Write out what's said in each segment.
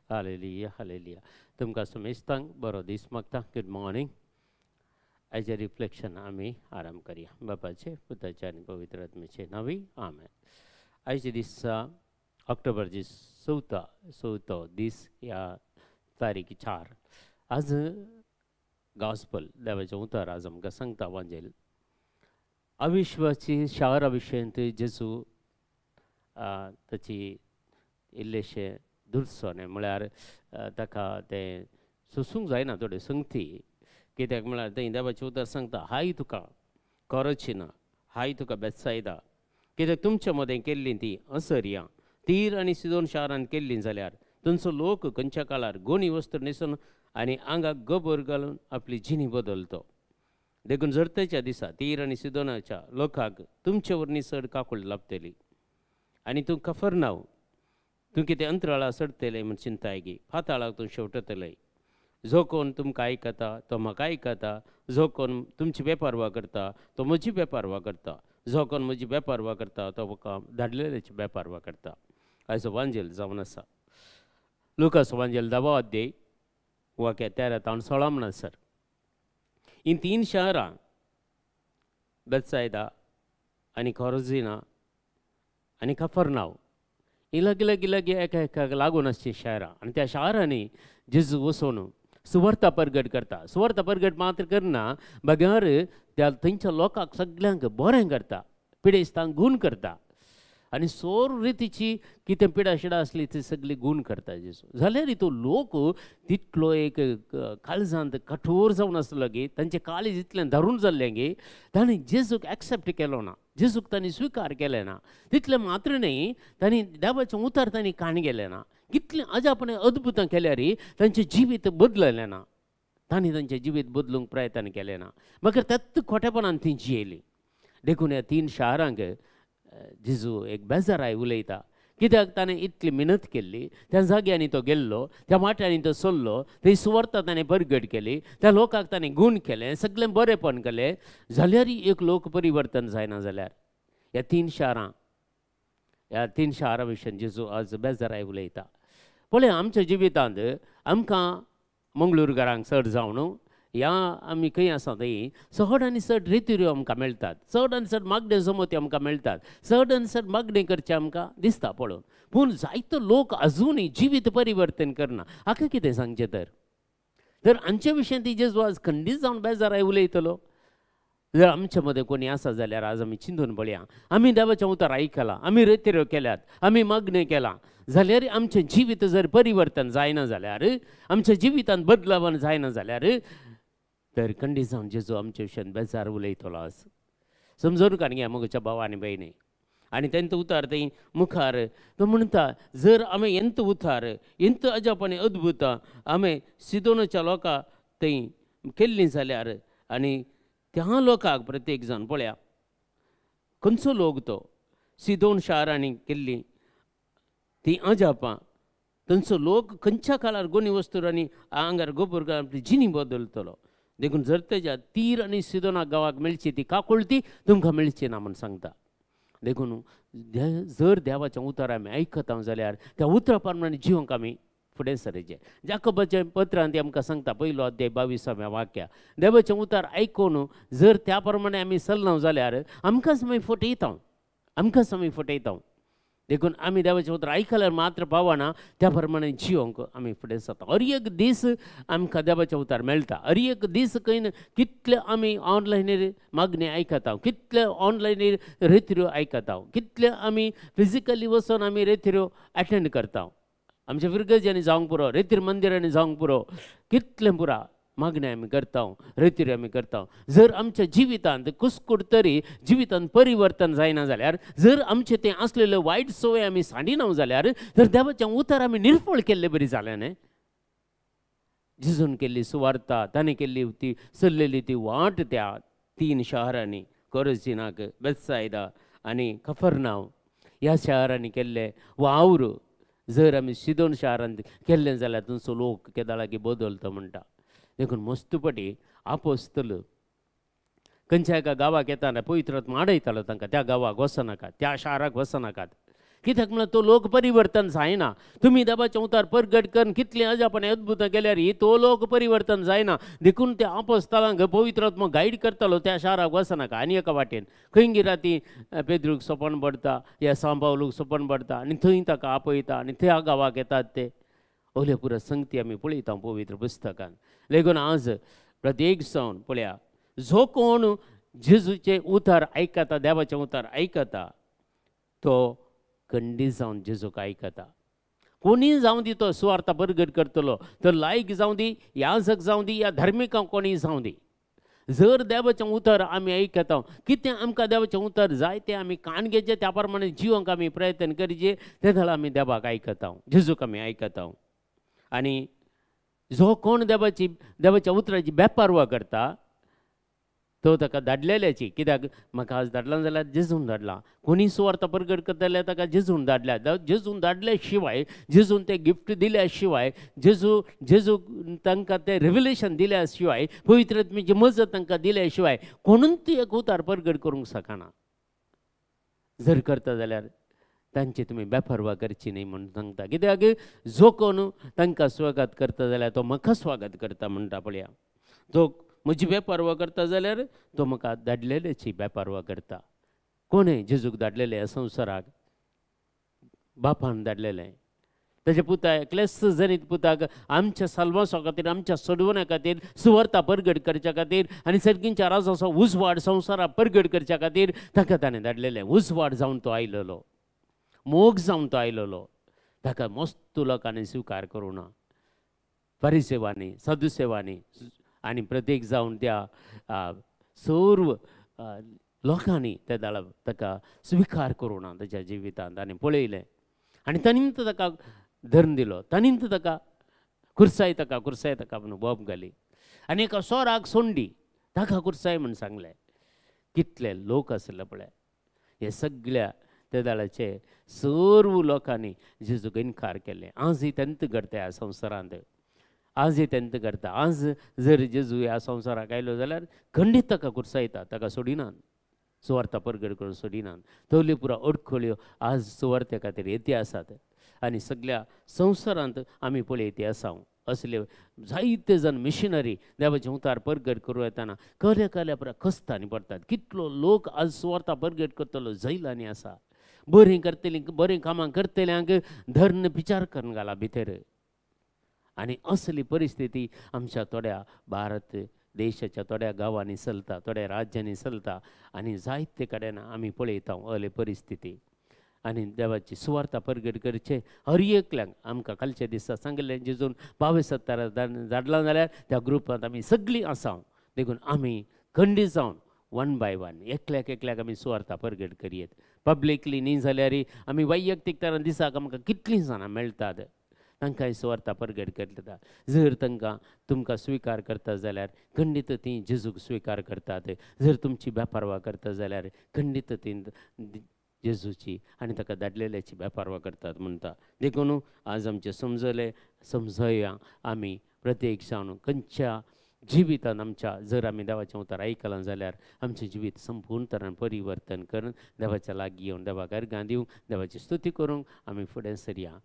Hallelujah hallelujah. तुमकां समेस्तांक बरो दीस मागता। Good morning. आयचें रिफ्लेक्शन आमी आराम करया। बापाचे पुताचे आनी पवित्र आत्म्याचे नांवी आमेन। आयच्या दिसा ऑक्टोबरची चवथो दीस ह्या तारीख 4। आज गॉस्पल देवाचें उतर आज आमकां सांगता वांजेल अविश्वाची शारा विशयांत जेजू ताची इल्लेशें दुर्सोने म्हळ्यार ताका तें सोसूंक जायना थोडे संगती कित्याक म्हळ्यार तें देवाचें उतर सांगता हाय तुका कोरोचिना हाय तुका बेत्सायदा कित्याक तुमच्या मदें केल्लीं ती असर्यां तीर आनी सिदोन शारान केल्लीं जाल्यार तुमचो लोक खंयच्या काळार गोणी वस्त्र न्हेसून आनी आंगाक गोबर घालून आपली जिणी बदलतो। देखून जरतेच्या दिसा तीर आनी सिदोनाच्या लोकांक तुमचे वरवीं चड काकूळ लाभतली आनी तूं कफरनाव तूं कितें अंतराळा चडटलें म्हूण चिंताय गी फाताळाक तूं शेवटतलें। जो कोण तुमकां आयकता तो म्हाका आयकता, जो कोण तुमची बेपारवा करता तो म्हजी बेपारवा करता, जो कोण म्हजी बेपारवा करता तो म्हाका धाडलेल्याची बेपारवा करता। आयचो वांजेल जावन आसा लुकास वांजेल 10 अध्याय वाक्या 13 तावन 16 म्हणसर। हीं 3 शारां बेत्सायदा आनी खोरोजिना आनी कफरनाव ही लागीं लागीं लागीं एका एकाक लागून आसची शारां आनी त्या शारांनी जेजू वचून सुवार्ता परगट करता। सुवार्ता परगट मात्र करना बगर त्या थंयच्या लोकांक सगल्यांक बरें करता, पिडेस्तांक गूण करता आनी सोर रितीची कितें पिडा शिडा आसली ती सगळी गूण करता जेजू। जाल्यार तो लोक तितलो एक काळजांत कठोर जावन आसलो की तांचें काळीज इतलें धरून जाल्लें की तांणी जेजूक एक्सेप्ट केलो ना, जेजूक तांणी स्विकार केलें ना। तितलें मात्र न्ही तांणी देवाचें उतर तांणी काण गेलें ना। कितलें अजापणे अद्भुतां केल्यार तांचें जिवीत बदललें ना, तांणी तांचें जिवीत बदलूंक प्रयत्न केलें ना, मगर त्याच खोटेपणान ती जियेली। देखून ह्या 3 शारांक जेजू एक बेजाराय उलयता कित्याक ताणें इतली मेहनत केल्ली, त्या जाग्यांनी तो गेल्लो, त्या वाट्यांनी तो सोल्लो, थंय सुवार्ता ताणें परगट केली, त्या लोकांक ताणें गूण केलें, सगळें बरेंपण केलें, जाल्यार एक लोक परिवर्तन जायना जाल्यार ह्या 3 शारां ह्या 3 शारां विशीं जेजू आज बेजाराय उलयता। पळय आमच्या जिवितांत आमकां मंगळूरकारांक चड जावन ह्या आमी खंय आसा थंय चड आनी चड रेतिऱ्यो आमकां मेळटात, चड आनी चड मागणे जमोती आमकां मेळटात, चड आनी चड मागणें करचें आमकां दिसता पळोवन। पूण जायतो लोक अजुनूय जिवीत परिवर्तन करना। हाका कितें सांगचें तर तर आमचे विशयान ती जेजू आज खंडीत जावन बेजाराय उलयतलो। जर आमचे मदें कोणी आसा जाल्यार आज आमी चिंतून पळया, आमी देवाचें उतर आयकलां, आमी रेतिऱ्यो केल्यात, आमी मागणें केलां, जाल्यार आमचें जिवीत जर परिवर्तन जायना जाल्यार, आमच्या जिवितांत बदलावन जायना जाल्यार तर खंडीत जावन जेजू आमचे विशयान बेजार उलयतलो। आज समजून काडया घे म्हज्या भाव आनी भयणी। आनी तेंचो उतार थंय मुखार तो म्हणटा जर आमी एंत उतार एंत अजाप आनी अद्भुतां आमी सिदोनाच्या लोकां थंय केल्लीं जाल्यार आनी त्या लोकांक प्रत्येक जाण पळया खंयचो लोक तो सिदोन शारांनी केल्ली ती अजापां थंयचो लोक खंयच्या काळार गोनी वस्तूर आनी आंगार गोबर आपली जिणी बदलतलो। देखून जर तेज्या तीर आनी सिदोना गांवाक मेळची ती काकुळती तुमकां मेळची ना म्हूण सांगता। देखून जर देवाचें उतर आमी आयकता जाल्यार त्या उतरा प्रमाणे जिवंक आमी फुडें सरचें। जाकोबाच्या पत्रान ती आमकां सांगता 1 अध्याय 22व्या वाक्या देवाचें उतर आयकून जर त्या प्रमाणे आमी चलना जाल्यार आमकांच आमी फटयता, आमकांच आमी फटयता। देखून आमी देवाचें उतर आयकल्यार मात्र पावना, त्या प्रमाणे जिवंक आमी फुडें सरता। हर एक दीस आमकां देवाचें उतर मेळटा, हर एक दीस खंय ना कितले आमी ऑनलायनीर मागणी आयकता, कितले ऑनलायनीर रेतिऱ्यो आयकता, कितले आमी फिजिकली वचून आमी रेतिऱ्यो एटेंड करता। आमच्या फिरगर्जांनी जावंक पुरो, रेतीर मंदिरांनी जावंक पुरो, कितलें पुरा मागणें आमी करता, रेतिऱ्यो आमी करता। जर आमच्या जिवितांत कुसकूट तरी जिवितांत परिवर्तन जायना जाल्यार, जर आमचें तें आसलेले वायट संवय आमी सांडिना जाल्यार तर देवाचें उतर आमी निर्फळ केल्ले बरी जालें न्ही। जेजून केल्ली सुवार्ता, ताणें केल्ली ती चल्लेली ती वाट त्या तीन शहरांनी, कोरोजिनाक, बेतसायदा आनी कफरनाव ह्या शहरांनी केल्ले वावर जर आमी सिदोन शहरांत केल्लें जाल्यार थंयचो लोक केदां लागीं बदलता म्हणटा. देखून मस्तपटी आपोस्तल खंयच्या एका गांवाक येताना पवित्र आत्मा आडयतालो तांकां, त्या गांवाक वचनाकात, त्या शाराक वचनाकात. कित्याक म्हणल्यार तो लोक परिवर्तन जायना. तुमी देवाचें उतार परगट करून कितलें अजापण अद्भुतां केल्यार तो लोक परिवर्तन जायना. देखून त्या आपोस्तलांक पवित्र आत्मा गायड करतालो त्या शाराक वचनाका. आनी एका वाटेन खंय राती पेद्रूक सपन पडटा या सांबावलूक सपन पडटा आनी थंय ताका आपयता आनी त्या गांवाक येतात ते. ओले पुरो संगती आमी पळयता पवित्र पुस्तकान. लेगून आज प्रत्येक जावन पळया, जो कोण जेजूचें उतार आयकता, देवाचें उतार आयकता, तो खंडीत जावन जेजूक आयकता. कोणीय जावं दी तो सुवार्थ परगट करतलो, तो लायक जावं दी, याजक जावं दी, या धार्मिकां कोणीय जावं दी, जर देवाचें उतर आमी आयकता, कितें आमकां देवाचें उतर जाय तें आमी कान घेवचें, त्या प्रमाणे जिवंक आमी प्रयत्न करचे, ते जाल्यार आमी देवाक आयकता, जेजूक आमी आयकता. आनी जो कोण देवाची देवाच्या उतराची बेपारवा करता तो ताका धाडलेल्याची, कित्याक म्हाका आज धाडला जाल्यार जेजून धाडला, कोणी सुवार्थ परगट करता जाल्यार ताका जेजून धाडल्या. जेजून धाडल्या शिवाय, जेजून ते गिफ्ट दिल्या शिवाय, जेजू तांकां तें रेवलेशन दिल्या शिवाय, पवित्र आत्म्याची मजत तांकां दिल्या शिवाय कोणून ती एक उतार परगट करूंक शकना. जर करता जाल्यार तांची तुमी बेपरवा करची न्ही म्हूण सांगता. कित्याक जो कोण तांकां स्वागत करता जाल्यार तो म्हाका स्वागत करता म्हणटा. पळया, जो म्हजी बेपरवा करता जाल्यार तो म्हाका धाडलेल्याची बेपरवा करता. कोणें जेजूक धाडलेलें ह्या संवसाराक? बापान धाडलेलें. ताच्या पुता एकल्याच जनीत पुताक आमच्या साल्वांसा खातीर, आमच्या सोडवण्या खातीर, सुवार्ता परगट करच्या खातीर आनी सर्गींच्या राजाचो उजवाड संवसाराक परगट करच्या खातीर ताका ताणें धाडलेलें. उजवाड जावन तो आयलेलो, मोग जावन तो आयलेलो, ताका मस्त लोकांनी स्विकार करूं ना. परिसेवांनी, सदुसेवांनी आनी प्रत्येक जावन त्या सर्व लोकांनी त्या दाळा ताका स्विकार करूं ना ताच्या जिवितांत. आनी पळयलें आनी ताणीं ताका धरून दिलो, ताणीं ताका कुर्साय ताका कुर्साय ताका म्हणून बोब घाली आनी एका सोराक सोंडी ताका कुर्साय म्हूण सांगलें. कितले लोक आसले पळय. हे सगळ्या त्या दाळाचे सर्व लोकांनी जेजूक इन्कार केले. आजय तेंत घडटा ह्या संवसारांत, आजय तेंत करता. आज जर जेजू ह्या संवसाराक आयलो जाल्यार खंडीत ताका कुर्सायता, ताका सोडिनात, सुवार्था परगट करून सोडिनात. तवल्यो पुरा अडखळ्यो आज सुवार्थे खातीर येती आसात आनी सगळ्या संवसारांत आमी पळयती आसा. असले जायते जाण मिशनरी देवाचें उतार परगट करूं येताना कल्या कल्या पुरा खस्तांनी पडटात. कितलो लोक आज सुवार्था परगट करतलो जैलांनी आसा. बरीं करतलीं, बरीं कामां करतल्यांक धर्ण विचार करून घाला भितर. आनी असली परिस्थिती आमच्या थोड्या भारत देशाच्या थोड्या गांवांनी चलता, थोड्या राज्यांनी चलता आनी जायते कडेन आमी पळयता असली परिस्थिती. आनी देवाची सुवार्था परगट करचे हर एकल्यांक आमकां कालच्या दिसा सांगिल्लें जेजून 22 सत्तारा धाडलां जाल्यार त्या ग्रुपांत आमी सगळीं आसा. देखून आमी खंडीत जावन वन बाय वन एकल्याक एकल्याक आमी सुवार्था परगट करयेत. पब्लिकली न्ही जाल्यार आमी वैयक्तीक तरान दिसाक आमकां कितलीं जाणां मेळटात तांकां सुवार्था परगट करता. जर तांकां तुमकां स्विकार करता जाल्यार खंडीत तीं जेजूक स्विकार करतात. जर तुमची बेपारवा करता जाल्यार खंडीत तीं जेजूची आनी ताका धाडलेल्याची बेपारवा करतात म्हणटा. देखून आज आमचें समजलें, समजया आमी प्रत्येक जावन खंयच्या जिवितान आमच्या जर आमी देवाचें उतर आयकलां जाल्यार आमचें जिवीत संपूर्ण तरान परिवर्तन करून देवाच्या लागीं येवन देवाक अर्गां दिवंक, देवाची स्तुती करूंक आमी फुडें सरया.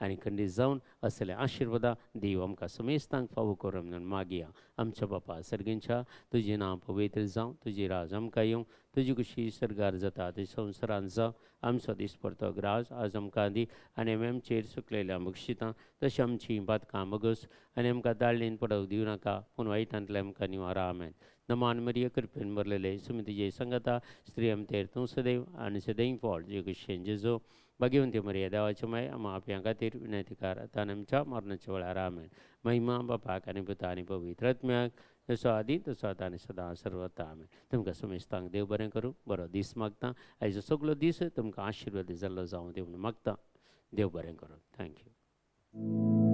आनी खंडीत जावन असले आशिर्वादा देव आमकां समेस्तांक फावो करूं म्हणून मागया. आमच्या बापा सर्गींच्या, तुजें नांव पवित्र जावं, तुजी राज आमकां येवं, तुजी खुशी सर्गार जाता ती संवसारांत जावं. आमचो दिसपडतो ग्रास आज आमकां दी आनी आमी आमचेर सुकलेल्या बक्षितां तशें आमची बातकां बगस आनी आमकां दाळणेन पडोवंक दिवं नाका, पूण वायटांतलें आमकां निवारा. आमेन. नमान मरिय, कृपेन भरलेले, सुमी तुजे संगता, स्त्री आमतेर तूं सदैव आनी सदैव फळ जे खुशेन जेजो. भाग्यवंती मरिया, देवाचे माय, आमा आपल्या खातीर विनंती कर आतां आमच्या मरणाच्या वेळार. आमेन. महिमा बापाक आनी पुता आनी पवित्र आत्म्याक, जसो आदी तसो आतां आनी सदां सर्वता. आमेन. तुमकां समेस्तांक देव बरें करूं, बरो दीस मागता. आयचो सगलो दीस तुमकां आशिर्वाद जाल्लो जावं देव म्हणून मागता. देव बरें करूं. Thank you.